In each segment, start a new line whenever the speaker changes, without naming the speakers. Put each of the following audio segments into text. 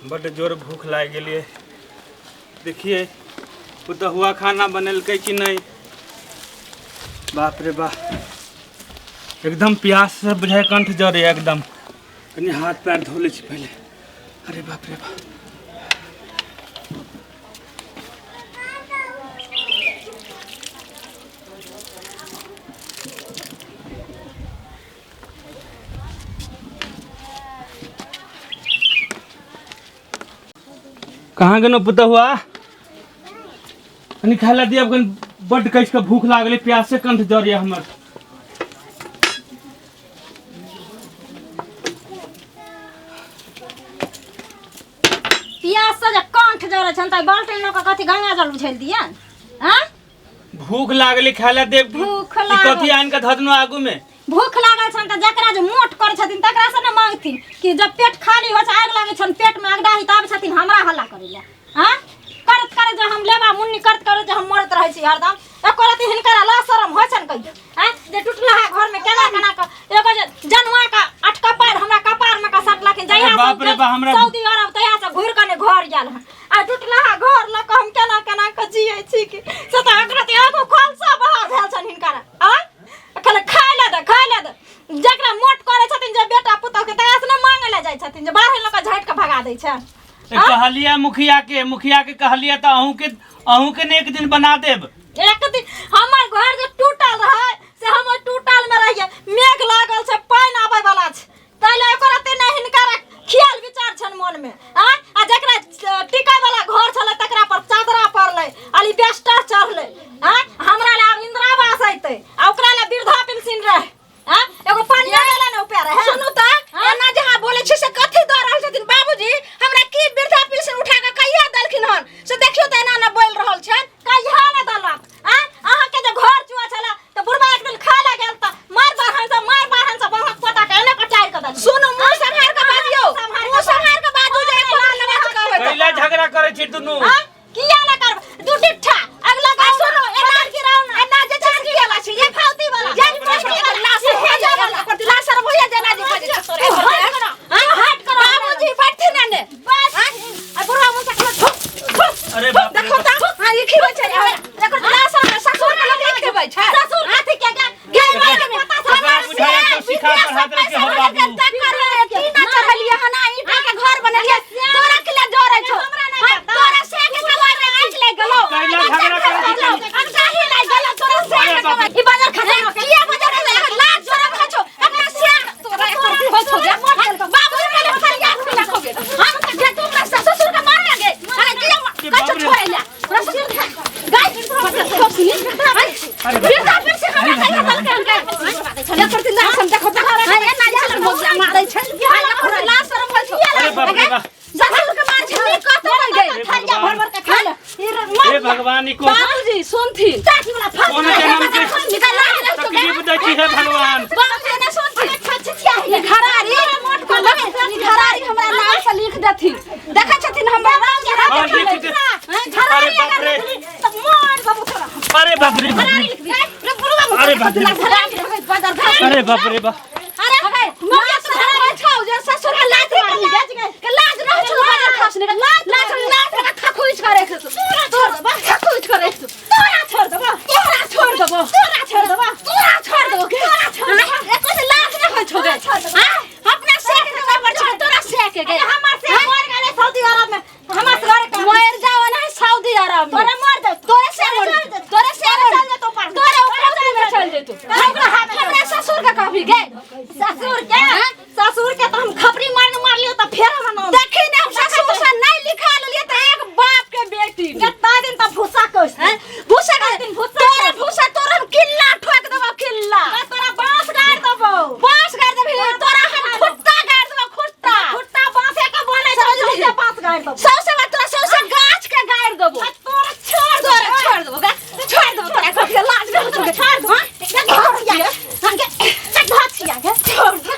बड्ड जोर भूख लागि गेलियै। देखिए पुतहुआ खाना बनेलकै कि नहि। बाप रे बाप, एकदम प्यास से बुझाइ कंठ जरैए एकदम। कनि हाथ पैर धो लै छी पहिले। अरे बाप रे बाप। कहाँ गेलो पुतहुआ? कनि खाय ला दिअ, कनि बड्ड कसि कऽ भूख लागल, प्यासे कंठ जरैए हमर।
प्यास से जे कंठ जरै छनि तऽ बाल्टीन लऽ कऽ कथी गंगा जल उझेल दियनि? आँय,
भूख लागल, खाय ला देब।
भूख
ई
लागल।
कथी आनि कऽ धऽ देलहुँ आगू में?
भूख लागल छनि तऽ जकरा जे मोट करै छथिन तकरा से ने मांगथिन कि जब पेट खाली होइ छै, आगि लागै छनि पेटमे, अगडाही तऽ आबै छथिन हमरा हल्ला करै लए। आँय, करैत करैत जे हम लेबा मुन्नी करैत करैत जे हम मरैत रहै छी हरदम, एको रत्ती हिनकर लाज शरम होइ छनि कहियो? आँय, जे टुटलाहा घरमे केना केना कऽ एगो जे जनुआ के अठ कपार हमरा कपारमे कऽ सटलखिन, जहिया
अरे बाप रे बा, हमरा
सऊदी अरब तहिया से घुरि कऽ ने घर गेल हन। आ टुटलाहा घर लऽ कऽ हम केना केना कऽ जियै छी कि से तऽ एकरा तऽ एगो खोलसा बाहर भेल छनि हिनकर। आँय, खाली खाय लए दे, खाय लए दे। जकरा मोट करै छथिन जे बेटा पुतोह के, तकरा से ने मांगे लए जाइ छथिन, जे बाहर लऽ कऽ झाँटि कऽ भगा दै छै।
ए, कहलियै मुखिया के, मुखिया के कहलियै तऽ अहूँ के ने एक दिन बना देब।
एक दिन हमर घर जे टूटल रहै से हम ओहि टूटल में रहियै, मेघ लागल छै, पानि आबै वाला छै, ताहि लए एको रत्ती नहि हिनकर ख्याल विचार छनि मन में। आँय, आ जकरा टिकै वाला घर छलै तकरा पर चादरा पड़लै, अलिबेस्टर चढ़लै। आँय, हमरा लए आब इंदिरा आवास अयतै आ ओकरा लए वृद्धा पेंशन रहै। आँय, एगो पानियो देला ने उपाय रहै।
सुनू तऽ, एना जे अहाँ बोलै छी से कथी दऽ रहल छथिन बाबूजी? हमरा की वृद्धा पेंशन उठा कऽ कहिया देलखिन हन से देखियौ तऽ, एना ने बोलि रहल छनि।
कहिया ने देलक? आँय, अहाँके जे घर चुआ छलै तऽ बुढ़बा एक दिन खाय लए गेल तऽ मार बाहन से, मार बाहन से बाहक पोता के एने कटारि कऽ देलक।
सुनू, मुँह सम्हारि कऽ बाजियौ, मुँह सम्हारि कऽ बाजू जे एको बेर नहि बात कहबै तऽ।
कैला झगड़ा करै छी दुनू?
आँय, किया ने करब? दू डिट्ठा अगला
आ
गाँव
सुनू, एना
की रहू ना,
एना जे छै से किया छै?
ये फाउती वाला,
जे लाश हो जाए, लाश हो जाए, जेना जे बाजै छै तोरे।
हट करो, हट करो।
बाबूजी बैठथिन ने।
बस आ बुढ़वा मुँह से खाली थुक थुक।
अरे बाप रे
देखो
बाप।
तऽ, हाँ, ई खिबै छै, एकर लाश हमरा ससुर के लगे खिबै छै।
ससुर कथी के गे? गे
एकरा
माय पता
एकरा
से
बुझाइ तो सिखा पढ़ा देलकै कि हम बाबू।
चढ़लियै हन आ ईंटा के घर बनेलियै, तोरा के लिए जरै छौ?
हमरा नहि
हाँ,
पता।
तोरा से के कमाई में आँच लागि गेलौ।
कैला झगड़ा करै छी कनी?
अगदाही लागि गेलौ तोरा से
अरे
के
बाप रे।
कमाई। ई बाजार खसा किया बाजार खसा? एकर लाज शरम होइ छौ अपना से? तोरा एकर की होइ छौ गे? बाबू पहिले फरियाद में रखोगे हम जे तू हमरा ससुर के मार लगे। अरे किया
के
कहै
बाप
छौ
रे।
छोड़ै ले तोरा ससुर के गाय
अरे
वृद्धा पेंशन हमरा कहिया देलकै हन गे? एकर दिन लाज देखो तऽ, हाँ, एना जे मारै छै, हाँ, एकर लाज शरम होइ छौ।
अरे बाप रे बाप।
ससुर के मार छै नीक कतौ नहि गई।
थरिया भर भर के खा ले।
हे भगवान, ई कोन
बाबूजी सुनथिन,
कोन जन्म के तकलीफ दै छी हे भगवान?
बाबूजी ने सुनथिन, ई घरारी ई घरारी हमरा नाम से लिख देथिन। देखै छथिन हमरा नाम से?
हाँ, लिख दे। अरे बाप रे, अरे बाप रे बाप रे, अरे बाप रे, अरे बाप रे बाप।
अरे मौजा तो घरारी छौ जे ससुर के लाज मारली गे? के लाज रहै छौ बाजार खसने के? लाज लाज लगा खखुइच करे छौ। तोरा छोड़ देबो, खखुइच करे छौ। तोरा छोड़ देबो, तोरा छोड़ देबो, तोरा छोड़ देबो, तोरा छोड़ देबो के तोरा छोड़ देबो। एको से लाज नहि होइ छौ गे? हां, अपना से के खबर छौ तोरा से के गे?
हमर से मर गेलै सऊदी अरब में, हमर से घरे के
मर जाओ ना सऊदी अरब में।
तोरे मर दे,
तोरे से मर, तोरे से मर,
चल जेतौ पर।
तोरे ऊपर में चल जेतौ। हमरा ससुर के कहबी गे?
ससुर के, ससुर के तो हम खपरी मार मारलियो तऽ फेर हमरा नाम
देखी ने, हम ससुर से नहीं लिखा लेलिए तऽ एक बाप के बेटी
कितना दिन तक भूसा कस
हैं? भूसा के
दिन भूसा
तोरा भूसा, तोरा हम किल्ला ठोक देबो, किल्ला।
तोरा बांस गाड़ देबो,
बांस गाड़ देबी तोरा, हम खुट्टा गाड़ देबो, खुट्टा।
खुट्टा बांसे के बनै छै।
समझली?
सौंसे बांस गाड़ देबो।
सौसे बात तोरा सौसे गाछ के गाड़ देबो।
तोरा छोड़,
तोरा छोड़ देबो गा, छोड़ देबो तोरा। कथी लाज रहौ छौ? छोड़ दो। हम के घासिया के छोड़ दो।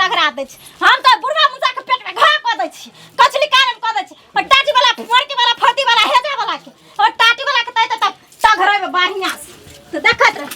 तगड़ा दै छी। हम तऽ बुढ़वा मुसा के पेट में घा कऽ दै छी, कछली कारण कऽ दै छी। और टाटी वाला, मरकी वाला, फर्दी वाला, हेजा वाला के और टाटी वाला के तै तब तगड़ेबै बढ़िया से। तऽ देखैत रह।